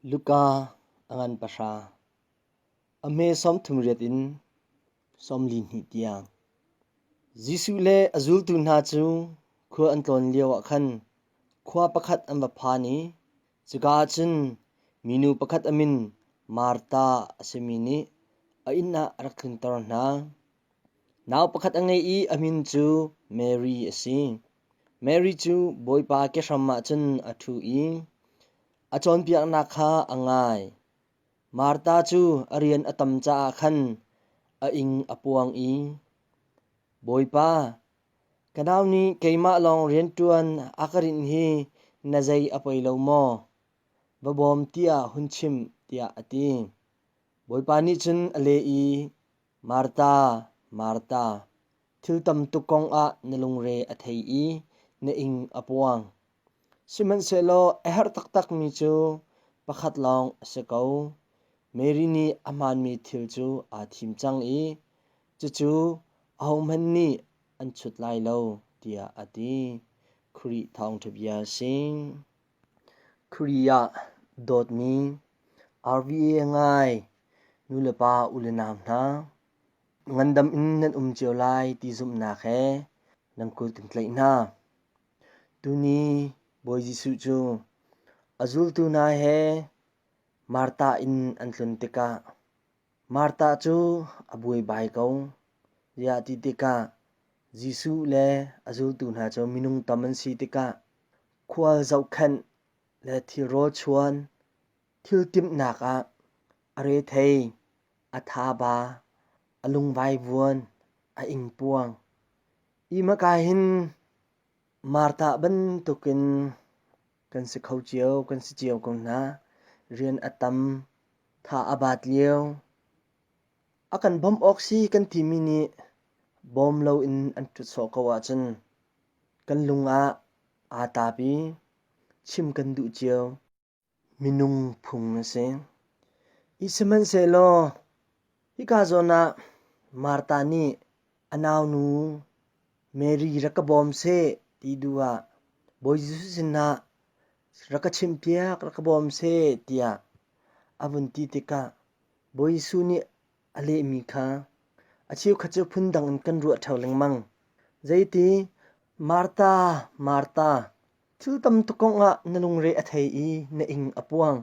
Luka a ngan pahra. A hme 38 in 42 tiang. Jesuh le a zultu hna cu khua an tlawn lioah khan khua pakhat an va phan i cuka ah cun minu pakhat a min Martha a simi nih a inn ah a rak tlunter hna. Nau pakhat a ngei i a min cu Mary a si. Mary cu Bawipa kehram ah cun a ṭhu i a cawnpiaknak kha a ngai. Martha cu a rian a tam caah khan a ing a puang i, Bawipa, ka nau nih keimah lawng rianṭuan a ka rinh hi na zei a poi lo maw? Va bawm tiah hun chim, tiah a ti. Bawipa nih cun a leh i, Martha, Martha, thil tam tuk kong ah na lungre a thei i na ing a puang. Sihmanhsehlaw a herh taktakmi cu pakhat lawng a si ko. Mary nih a hmaanmi thil cu aa thim cang i cucu ahohmanh nih an chut lai lo, tiah a ti. Khrih Thawngṭha Bia a si. Khrih ah dawtmi RVA ngai nulepa ulenau hna, ngandam in nan um cio lai ti zumhnak he nan kut kan tlaih hna. Tuni Bawi Jesuh cu a zultu hna he Martha inn an tlun tikah Martha cu a buaibai ko. Ziah ti tikah Jesuh le a zultu hna cu minung tam an si tikah khual zohkhenh le thilrawl chuan thil timhnak ah a rethei, a thaba, a lungvaivuan, a ingpuang. Hi hmaka hin Martha bantukin kan si kho cio, kan si cio ko hna. Rian a tam, tha a baat lio. A kan bawmh awk si kan timi nih bawm loin an ṭhut sawh ko ahcun kan lung ah aa taap i chim kan duh cio. Minung phung a si. I sihmanhsehlaw hika zawn ah Martha nih a naunu Mary rak ka bawm seh ti duh ah Bawi Jesuh sinah rak ka chimhpiak, rak ka bawm seh tiah a vun ti tikah Bawi Jesuh nih a lehmi kha a cheukhat cu phundang in kan ruah ṭheo lengmang. Zeiti Martha, Martha, Thil tam tuk kongah na lungre a thei i na ing a puang.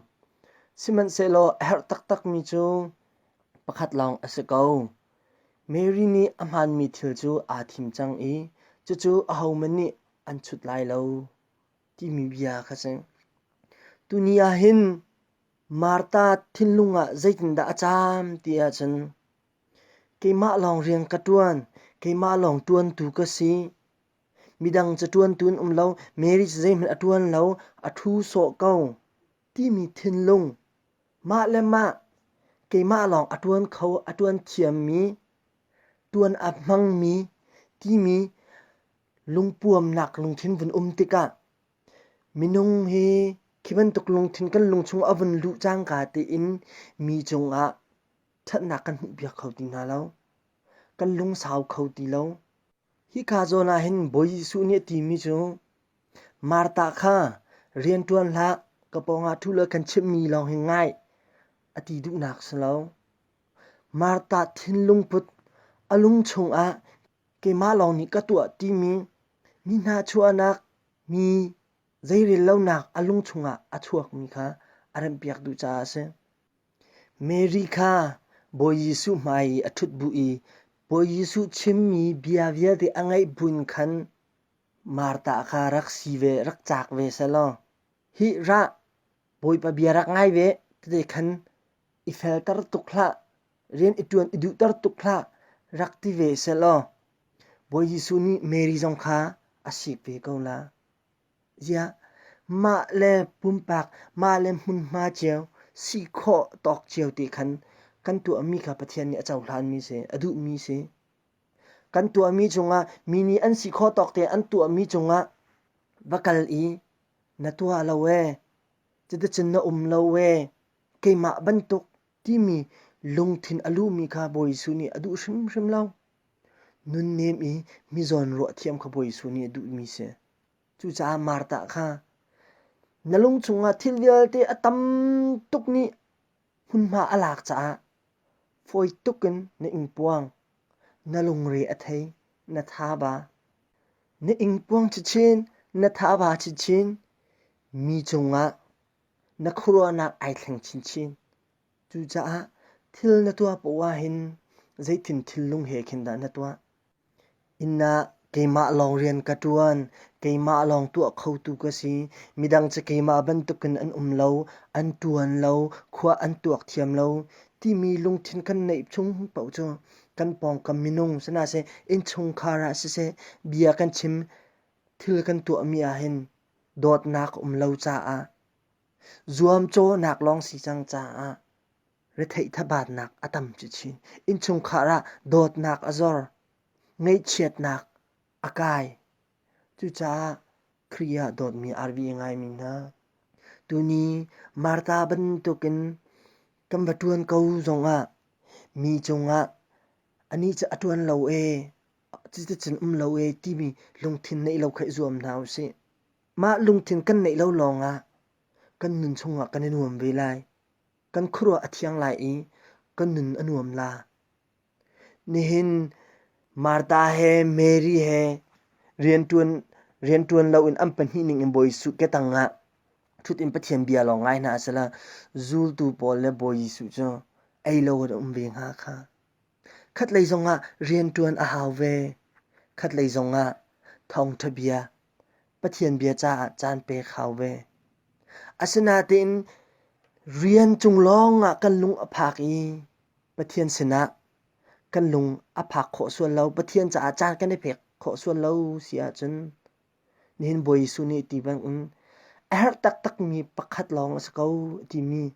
Sihmanhsehlaw a herh taktakmi cu pakhat lawng a si ko. Mary nih a hmaanmi thil cu aa thim cang i cucu ahohmanh nih an chut lai lo timi bia kha si. Tuni ah hin Martha thinlung ah zeitindah a caam ti ahcun keimah lawng rian ka ṭuan, keimah lawng ṭuantu ka si. Midang ca ṭuantu an um lo, Mary cu zeihmanh a ṭuan lo, a ṭhu sawh ko timi thinlung, mah le mah keimah lawng a ṭuan kho, a ṭuan thiammi, ṭuan a hmangmi timi lungpuamnak lungthin vun um tikah minung hi khi bantuk lungthin kan lungchung a vun luh cangka tein mi cungah ṭhatnak kan hmuhpiak kho ti hna lo. Kan lungsau kho ti lo. Hika zawn ah hin Bawi Jesuh nih a timi cu Martha kha rianṭuan hlah, ka pawngah ṭhu law kan chimhmi lawng hi ngai a ti duhnak si lo. Martha thinlung put a lung chungah keimah lawng nih ka tuah timi mi hna chuahnak, mi zeirel lonak a lung chungah a chuakmi kha a remhpiak duh caah a si. Mary kha Bawi Jesuh hmai i a ṭhut bu i Bawi Jesuh chimmi bia vialte a ngaih buin khan Martha kha rak si ve, rak caak ve sehlaw, hih rah, Bawipa bia rak ngai ve, tete khan i felter tuk hlah, rian i ṭuan i duhter tuk hlah, rak ti ve sehlaw, Bawi Jesuh nih Mary zong kha a sik ve ko la. Ziah, mah le pumpak, mah le hmunhma cio, si khawh tawk cio te khan kan tuahmi kha Pathian nih a cohlanmi si, a duhmi si. Kan tuahmi cungah mi nih an si khawh tawk te an tuahmi cungah va kal i na tuah lo ee, cuticun na um lo ee, keimah bantuk timi lungthin a luhmi kha Bawi Jesuh nih a duh hrimhrim lo. Nunnem i mi zawn ruah thiam kha Bawi Jesuh nih a duhmi si. Cucaah Martha kha. Na lung chungah thil vialte a tam tuk nih hmunhma a lak caah fawi tuk in na ingpuang, na lungre a thei, na thaba. Na ingpuang chinchin, na thaba chinchin, mi cungah na khuaruahnak ai thleng chinchin. Cucaah thil na tuah poah ahhin zeitin thinlung he khin dah na tuah? Inn ah keimah lawng rian ka ṭuan, keimah lawng tuah khotu ka si. Midang cu keimah bantukin an um lo, an ṭuan lo, khua an tuak thiam lo timi lungthin kan neih chung paoh cu kan pawngkam minung sihna seh, innchungkhar ah siseh, bia kan chim, thil kan tuahmi ahhin dawtnak a um lo caah zuamcawhnak lawng si cang caah retheih thabatnak a tam chinchin. Innchungkhar ah dawtnak a zor, ngaihchiatnak a kai. Cucaah Khrih ah dawtmi RV a ngaimi hna, tuni Martha bantukin kan va ṭuan ko zongah mi cungah anih cu a ṭuan lo ee, cuticun um lo ee timi lungthin neih lo kha i zuam hna usih. Mah lungthin kan neih lo lawngah kan nun chungah kan i nuam ve lai. Kan khuaruah a thiang lai i kan nun a nuam la. Nihin Martha he Mary he rianṭuan rianṭuan loin an pahnih ning in Bawi Jesuh ketang ah ṭhut in Pathian bia lawng ngai hna sehla zultu pawl le Bawi Jesuh cu ei lo in a um ve hnga kha. Khatlei zongah rianṭuan a hau ve. Khatlei zongah thawngṭha bia, Pathian bia caah caan pek hau ve. Asinain rian cung lawngah kan lung a phak i Pathian sinah kan lung a phak khawh sual lo, Pathian caah caan kan i pek khawh sual lo si ahcun nihin Bawi Jesuh nih ti bangin a herh taktakmi pakhat lawng a si ko a timi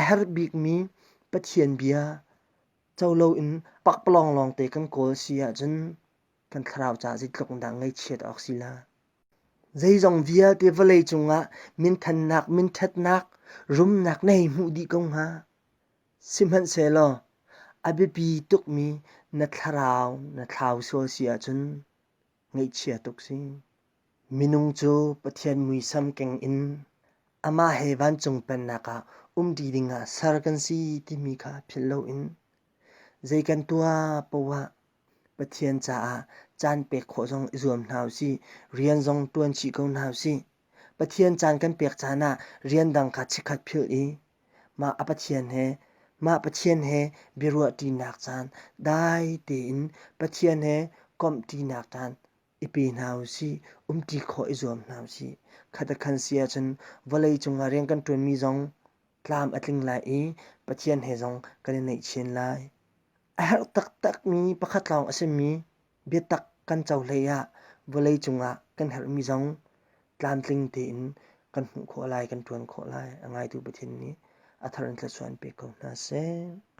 a herh bikmi Pathian bia co loin pakpalawng lawngte kan kawl si ahcun kan thlarau caah zeitluk in dah ngaihchiat awk si la. Zeizong vialte vawlei cungah minthannak, minṭhatnak, rumnak na hei hmuh dih ko hnga. Sihmanhsehlaw a biapi tukmi na thlarau na thlau sual si ahcun ngaihchia tuk si. Minung cu Pathian muisam keng in amah he vancung pennak ah umṭi dingah ser kan si timi kha philh loin zei kan tuah paoh ah Pathian caah caan pek khawh zong i zuam hna usih. Rian zong ṭuan chih ko hna usih. Pathian caan kan pek caan ah rian dang kha chikkhat philh i mah a Pathian he mah Pathian he biaruahṭinak caan dai tein Pathian he komhṭinak caan i pe hna usih, umṭi khawh i zuam hna usih. Khat a khan si ahcun vawlei cungah rian kan ṭuanmi zong tlam a tling lai i Pathian he zong kan i naih chin lai. A herh taktakmi pakhat lawng a simi biatak kan co hlei ah vawlei cungah kan herhmi zong tlamtling tein kan hmuh khawh lai, kan ṭuan khawh lai. A ngaitu Pathian nih a thar in thluachuah in pe ko hna seh.